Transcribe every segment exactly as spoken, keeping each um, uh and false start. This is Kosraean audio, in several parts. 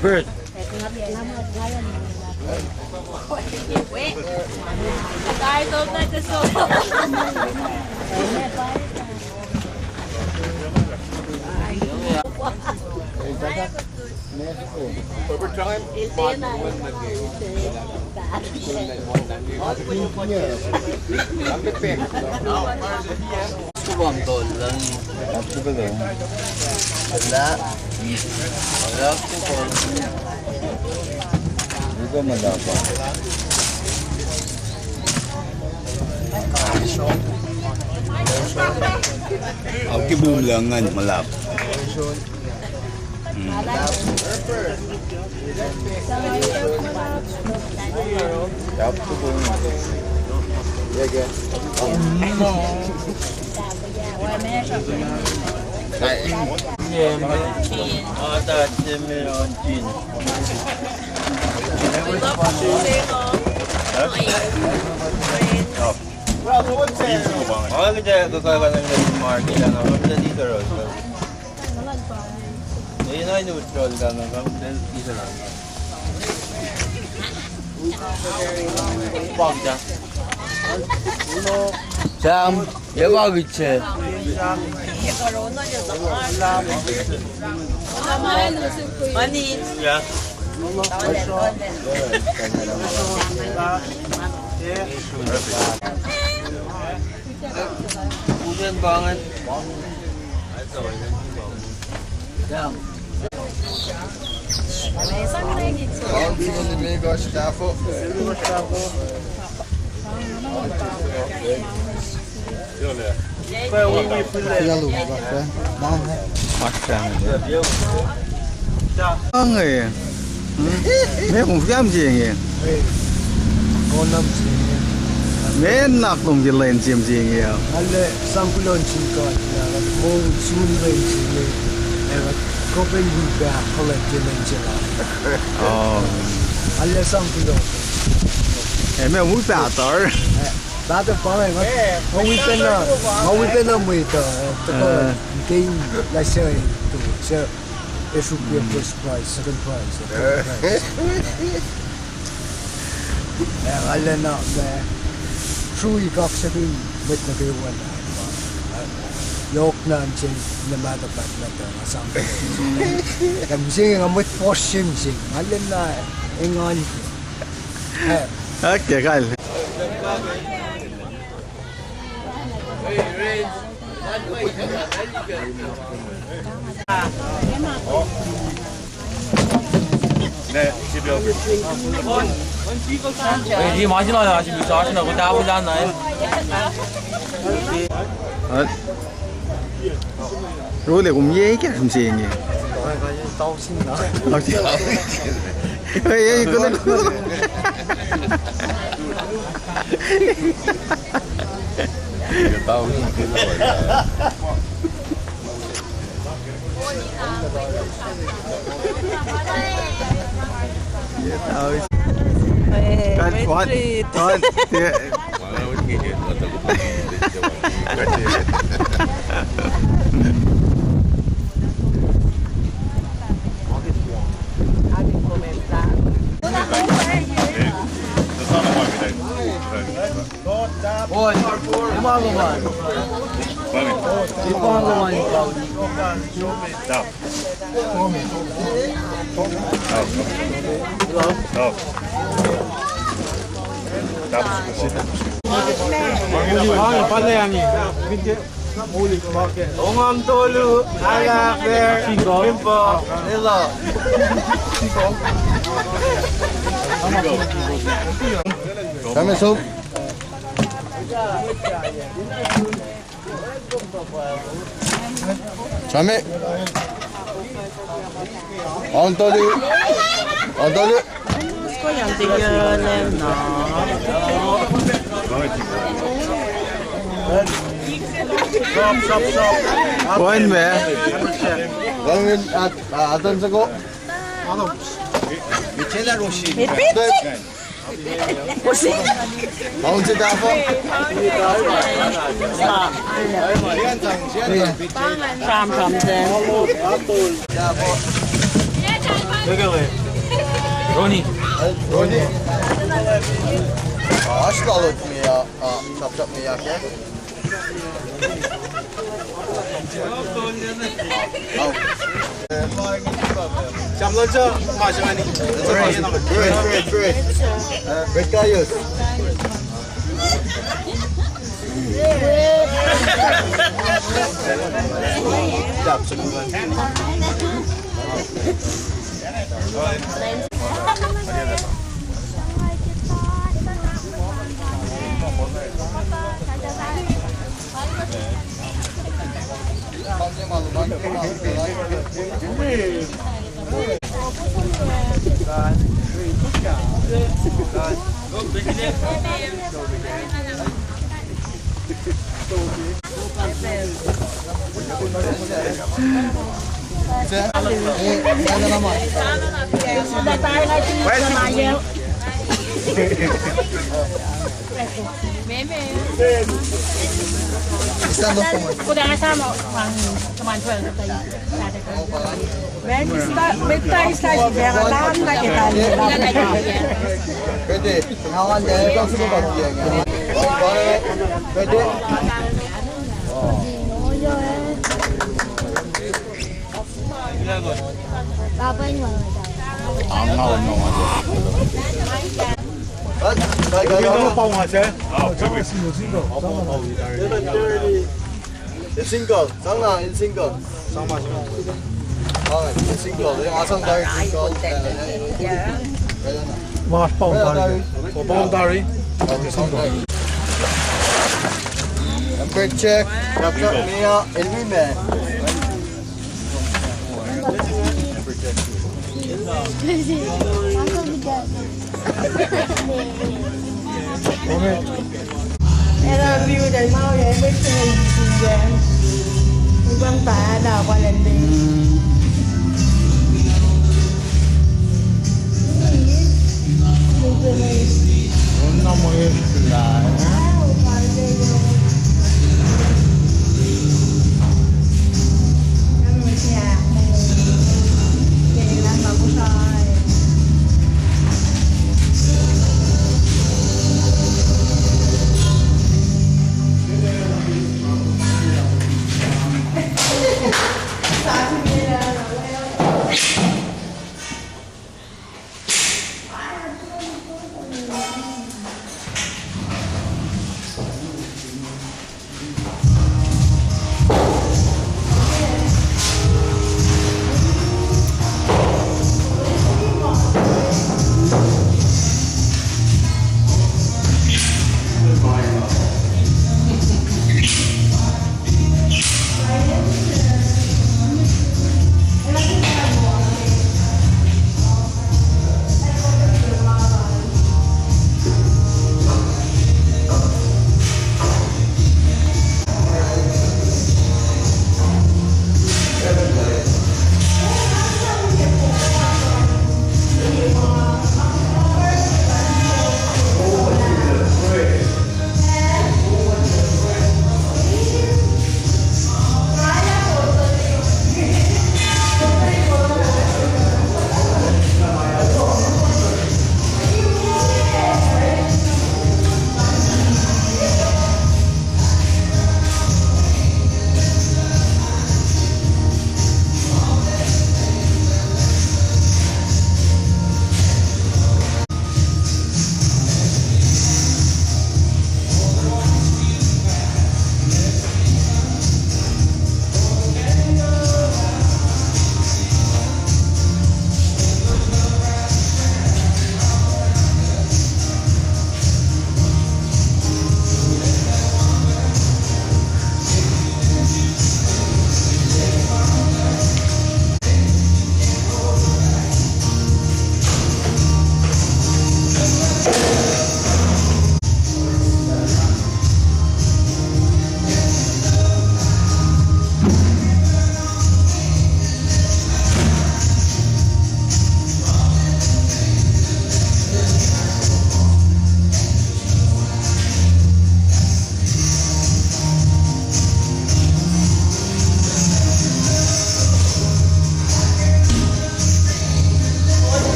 Bird. Overtime. Kuvam tol lang. Aku ka lang. Wala. Wala aku ka. Ito malapa. Aku kibum lang ngan malap. Sam, ewa kitse. Ange. Hmm? Meac kom fiam se inge? Meac nuhnak lom ke lwen se inge? Arlac sang kuloh nuh sin God, na, moul sun lwen se inge, ac kuht kuh in wi pac kuhlwacng ke lwen se lal. Arlac sang kuloh. Ac meac wi pac tar? Pac tar pa inge, nga wi pacna, nga wi pacna mwet uh, tuhkuh ke lah se, se, e suk first prize, second prize, third prize. Ac arlac na, ma, srui kaksakihn mwet nuh kwewa na, yohk na in se, na ma tuh paht na tuh, nga sang. Kom se inge nga mwet fohs se mihsenge, arlac na engan. Okay, kal. Rule kom ye ke mihsenge. Tausin. Ei, ei, kulo, kulo. Cut, one, one, yeah. Ongam tolu, ala, ber, limbo, lilo. Kame sop. Same. Ontolu. Ontolu. One me. One minute at, uh, atan sako. Repeat. Pusi. Maun se tahfuh. Sram, sram, sram. Ronnie. Ronnie. Oasr lalot me, ah, ah, sap sap me ya ke. Fresh, fresh, fresh. Fresh kayos. Single, sang na, single. Sang ma, sang. Ah, single, eh, asang tari single. Mas paun tari. Paun tari. Number check. Yap, yap, me ya, elmi me. Ela view dan mau ya, everything is easy dan. Ibang pa na, walang din.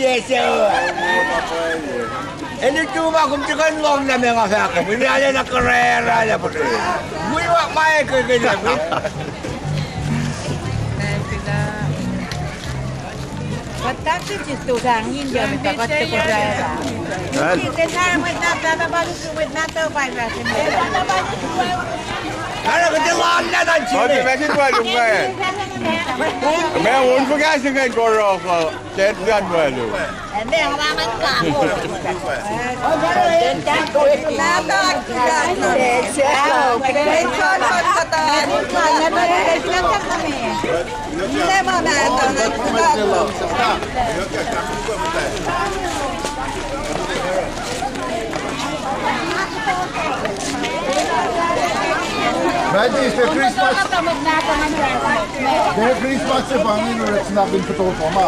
Ese, el lutu ma kom tiac kuh in lohng lah meac nga fahk, kom in arulacna kuhraruh lah pa. Wi wa ma e ke ke lah. Oasr fuhkah se ingacn koroh uh, Ted Van Welu. Merry Christmas. Merry Christmas, Stefani, nu rek sina bin foto koma.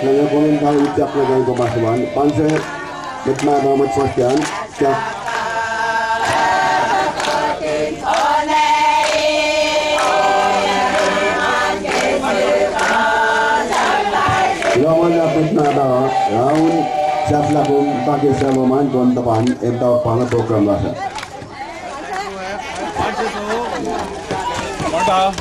Nga kom in tahl utyak nuh ke kom ma seman. Panse, met ma na met fahsr kan. Yak. Kuloh ma luhlahp met ma na, raun, sahflah kom, pa ke sahflah ma in kom tapan, em tau pa na program lasr uh.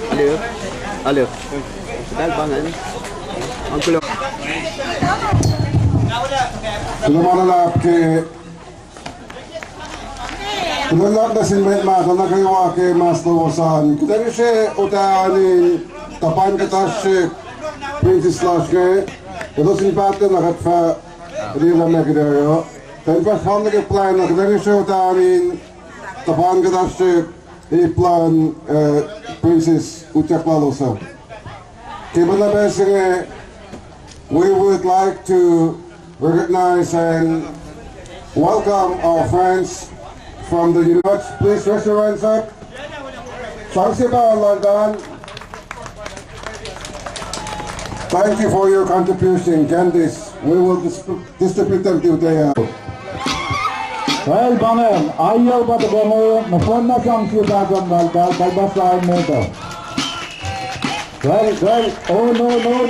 Alo. Alo. Dal pangan. Ang kulo. Kuloh ma luhlahp ke Kuloh luhlahp nuh sin mwet mahtuh nuh kwewa ke mas lowos an. Kuht ac ngihsre otanin tapan kuhtasrihk princess lasr inge. Elos in pahtlac na kuht fah liye lah meac kuht ac oruh. Kuht in fahsr nuh ke plwacn uh, kuht ac ngihsre otanin tapan kuhtasrihk ip luhn, uh, princess utyak lalos uh. Ke pacna pacl se inge, we would like to recognize and welcome our friends from the United States. Please raise your hands up. Sang se pa lal an. Thank you for your contribution, Candice. We will dis- Distributor tiuteya. Well, pangan, aiyel pa tuhkuh inge, nohfohn na sang sie pahsan lal, kalpasa in meta. Well, well, oh, no, no.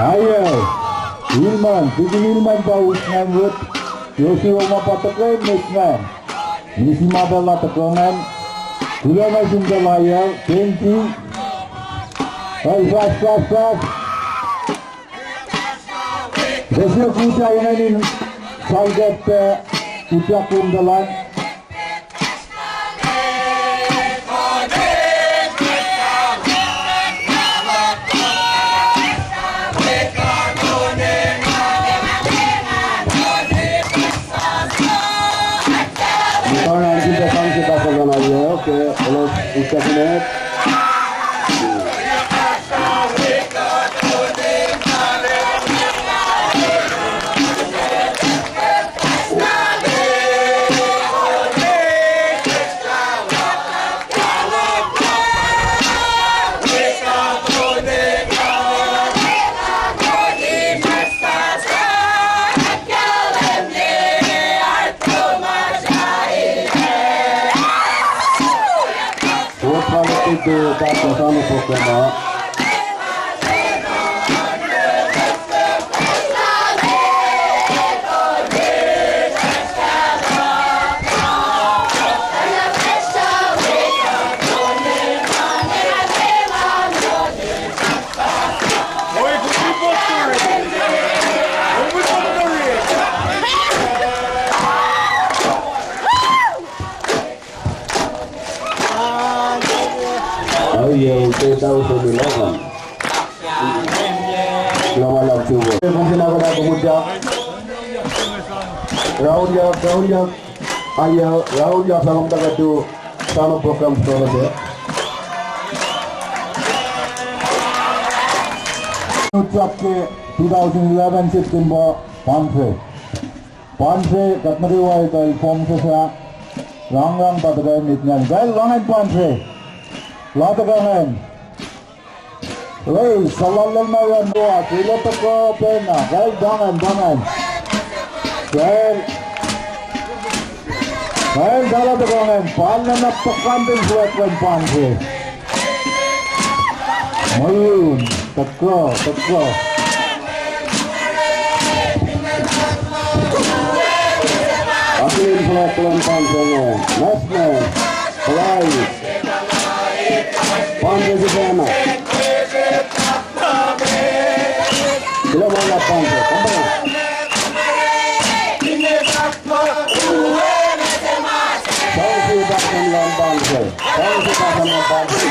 Aiyel. Ilman, tikin Ilman pa us ngan wet. Yosi oma pa tuhkuh met ngan. Misi ma pacl la tuhkuh ngan. Kuloh nuh sin pacl aiyel, thank you. Well, fast, fast, fast. Ke srihke kuht ac enenuh in salkac pac utyak kom tulan. Muhta na in pac sang se pahsacl an aiyuck ke elos utyak nuh met. Kuht fahk tuh pahtlac sano program uh. Aiyel, two thousand eleven. Lama lam suwo. Mungkin aku nak kemudian. Raun ya, raun ya. Aiyel, raun ya salam tak tu. Sama program sekolah ya. Ucap ke two thousand eleven September panse. Panse, kuht nuh kwewa etuh form se sa, rangrang pa tuhkuh met ngan. Kal, lahngan panse. Lah tuhkuh ngan. Lei, salalal ma ran roa, sila tuhkuh pacna. Kal, dangan, dangan. Kal. Kal, dala tuhkuh ngan. Pal na na puhkantwen suwakwan panse. Mweun, tuhkuh, tuhkuh. Akihlen puhlakpuhlan panse inge, Nasne, Pulai, panse sifacna. Kuloh ma luhlahp panse, kampana. Pahng se pahsan luhn panse. Pahng se pahsan luhn panse.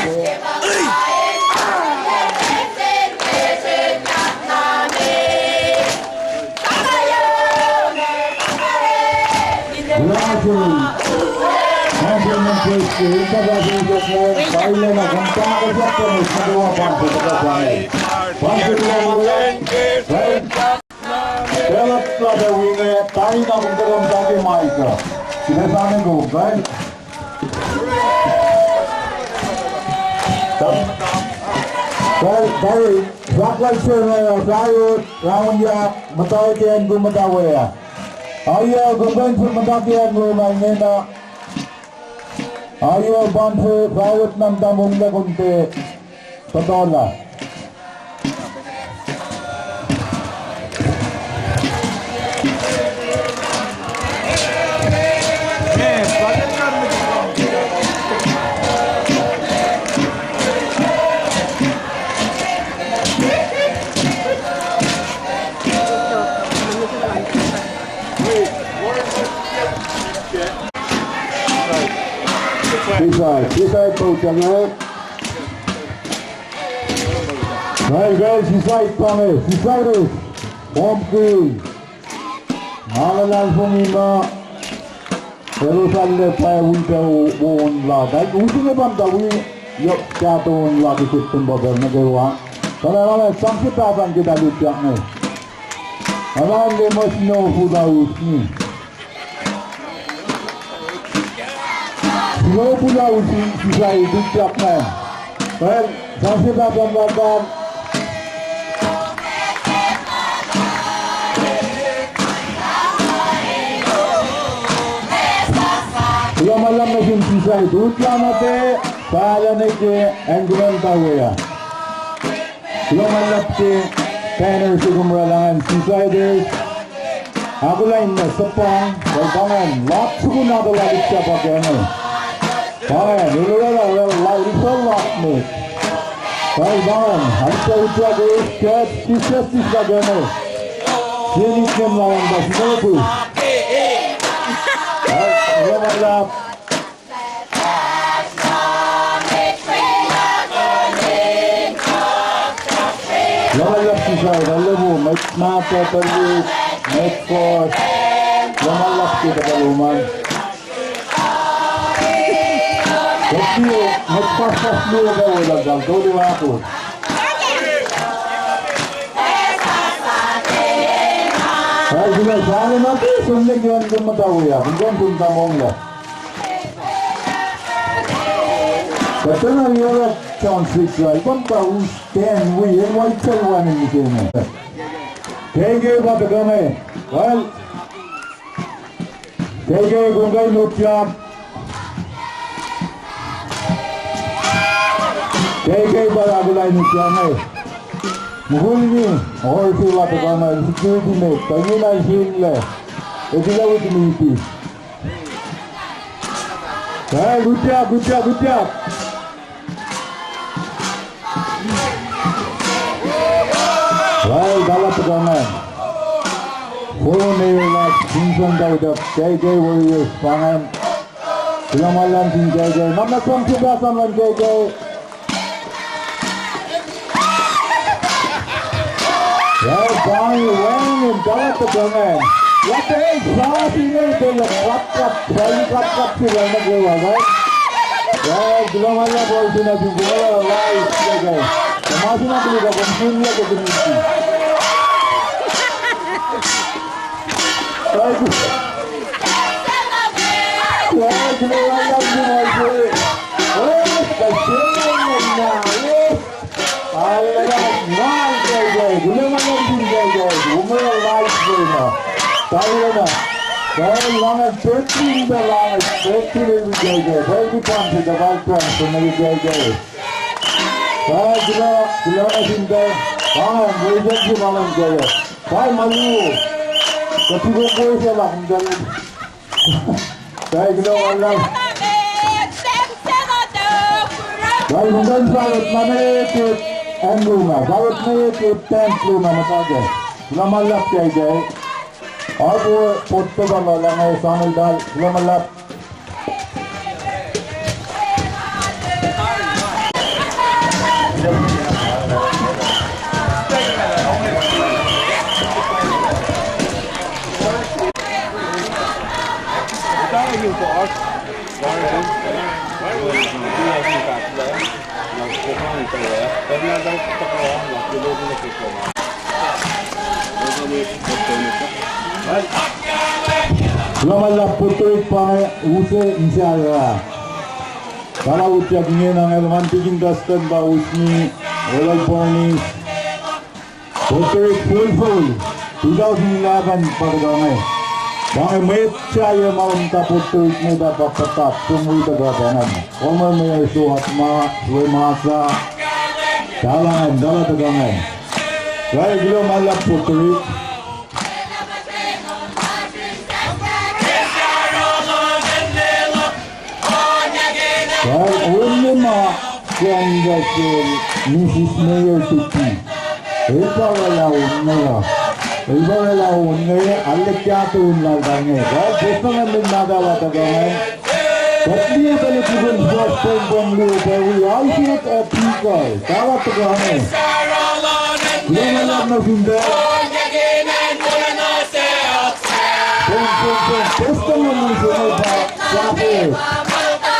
Congratulations. Congratulations. Ke in pahpah se inge, kailacna kom pahkotwen nuh kwewa pahpah se tuhkuh pahpah. Pahpah se tuhkuh pahpah. Pacl lasr winge, tari na kom tuhkuh muhta ke mic uh. Sifacna kom, pacl. Pacl, pacl, fahk lal se inge, fahk, raunyak, muhta ke acn kom muhta we ah. Ohiyac, kom kuh in muhta ke acn lom ah ingena. Ohiyac, Bhante, fahk na muhta monglac kom tiac puhtuhlah. Sisait, sisait poutange. Pacl, pacl, sisait pa inge, sisait, pumpkin. Nga luhlahlfongi muh elos arlac pwacye wi pac on la. Tuh use inge pa muhta wi, yohk kahto on la ke September pacl nuh kwewa. Tuh nga luhlahlfongi sang se pahpah ke tuhlihk inge. Nga luhlahlfongi muh sino fuhs us inge. Sino fuhs us in sisait utyak ingacn. Pacl, sang se pahpah ma pahn. Kuloh ma luhlahp nuh sin sisait utyak nuh ke, pahlah nuh ke, acn kom muhta we ah. Kuloh ma luhlahp ke banner se kom oraclah ingacn, Seasiders. Ahkolah in na sapang, pacl pa ingacn, lat sukun ahkolah lihksrapa kac inge. Pa ingacn, el oraclah, oraclah, el oraclah lat met. Pacl pa ingacn, ahkolah utyak ke, ke, ke justice lah kac inge. Sie nitnem lain pa sinoku. Pacl, kuloh ma luhlahp. Kuloh ma luhlahp sisait, alu, mwet mahtuh, tuhlihk, mwet fuhsr. Kuloh ma luhlahp ke tuhkuh lom an. Kuht liye, mwet fuhsr, fuhsr luo pac weluhl, tolu ahkos. Pacl se inge, pahlah nuh ke, som nuh ke acn kom muhta we ah, kom kuh in muhta monglac. Kuht tiacna yohk John Street Drive, kom pa us ten wi, el white cell wacngihn mihsenge. K K pa tuhkuh inge. Well, K K, kom kuh in utyak. K K pa ahkolah in utyak inge. Mukul inge, oruh se pa tuhkuh inge, security met, tuh ingena sinlac. Etilah wik miti. Hey, utyak, utyak, utyak. Well, dalah tuhkuh ingacn. Former mayor lasr, Simpson Daudak, K K Warriors, pa ingacn. Kuloh ma luhlahp sin K K. Nga muh sang se pahpah luhn K K. Well, pa inge, wacngihn, dalah tuhkuh ingacn. Lat, eh, sa singucul, kuh lat, lat, lat, lat, lat, lat, lat, lat, lat. Well, kuloh ma luhlahp, oruh se nuh sin, kuloh ma luhlahp, K K. Kuh ma se na kuloh, kuh kom sun lah, kuh kom sun. Well, kuloh ma luhlahp, kuloh ma luhlahp. Well, kuloh ma luhlahp, kuloh ma luhlahp. Hallelujah. Ngan K K, kuloh ma luhlahp sin K K, umac life lena. Pahlah na. Pahlah na thirteen, pahlah na thirteen, K K. Pahlah na thirteen, pahlah na thirteen, K K. Pahlah, kuloh, kuloh ma sin K K. Pahlah, kuloh ma sin K K. Pahlah, malu. Kuht sifil kuloh se lah, kuloh. Pacl kuloh ma luhlahp. Pacl kuloh ma luhlahp, pacl kuloh ma luhlahp, pacl kuloh ma luhlahp, pacl kuloh ma luhlahp, pacl kuloh ma luhlahp. Apu, potto pa ma luhlahp, sani dal, kuloh ma luhlahp. Kuloh ma luhlahp Puerto Rico pa inge use inse ah. Pahla utyak inge na nge luhman tikin Dustin pa usni, Royal Barneys. Puerto Rico full full, two thousand eleven pa tuhkuh inge. Pa inge mwet sahyac ma muhta Puerto Rico inge pa pahtap, som wi tuhkuh pa inge. Former Mayor Suat ma, Suwe Masa, Talangan, Dala tuhkuh inge. Kuloh ma luhlahp Puerto Rico. Kuloh ma luhlahp Missus Mayor Tuti. El pa oraclah on inge. El pa oraclah on inge, arlac kahto in lal pa inge. Kuloh, Prestuhn Lal Mel Nata pa tuhkuh inge. Kuht liye tuhlihk lihpufacn fuhsr pwengpweng luo pac wi Alfred Apikal. Talan tuhkuh inge. Kuloh ma luhlahp nuh sin tuhlihk. Pweng, pweng, pweng. Prestuhn Lal Mel Nata pa Sahfred.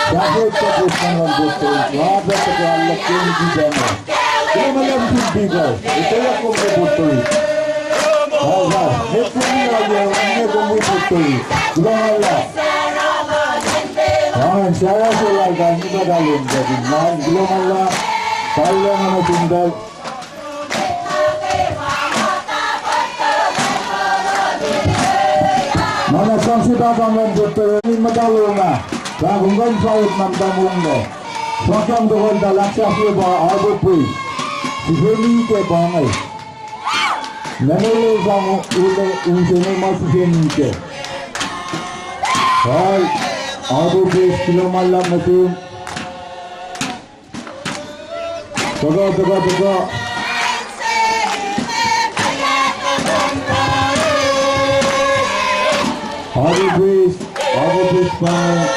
Sahfred pa Prestuhn Lal Mel Nata. Nga pa tuhkuh arlac kena kihtin. Kuloh ma luhlahp nuh sin Apikal. Etweyuck kom ke Puerto Rico. Alright. Met kom wi aye, inge kom wi Puerto Rico. Kuloh ma luhlahp. Amen. Sarah se lal kan, nita kalon ke fin ngan. Kuloh ma luhlahp. Talan nuh sin tuhlihk. Mana sang se pa sang luhn Puerto Rico in muhta lom ah. Sa kom kuh in fahk na muhta mongo. Srackna tokoltahl ahksahfye pa Harbor Bridge. Sifacna ke pa inge. Memory sang ule use ne ma sifacna ke. Hal, Harbor Bridge, kuloh ma luhlahp nuh sum. Tuhkuh, tuhkuh, tuhkuh. Harbor Bridge, Harbor Bridge pa inge.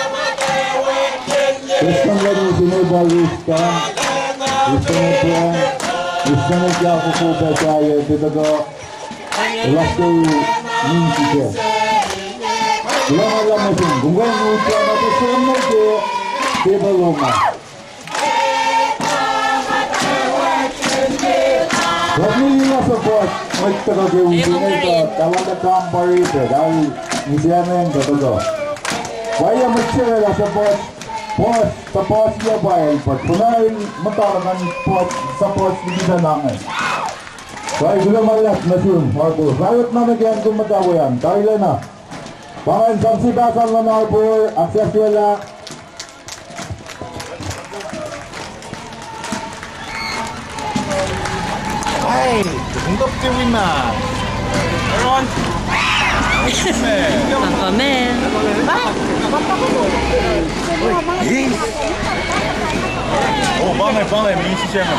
Prestuhn Lal Mel Nata pa Rustam. Rustam pa. Rustam pa foko pa sahyac, tuhkuh. Elas ke u min sise. Kuloh ma luhlahp nuh sum. Kom kuh in utyak nuh ke som nuh ke table lom ah. Kuht liye lah support, mwet tuhkuh ke usin el tuh, talan tuh kampare tuh, kal insiamen tuh tuhkuh. Pwacye mwet se lah support, puhs, support yac pwacye, but pwacye muhta lah kan puhs, support liki tuh nange. Pwacye kuloh ma luhlahp nuh sum, Harbor. Pwacye na nuh ke an kom muhta we an, tailacna. Pa ngan sang se pa sang luhn Harbor, ahksahfyelah. Ai, ungkap ke wina. Aaron. Papa me. Oh, bangai, bangai, misi siang.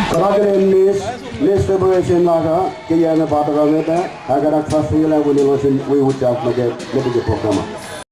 Karakel elis, list preparation laka, ke yana pata kangeta, agar ahksahfyelah wini losin wi utyak mage, mege program.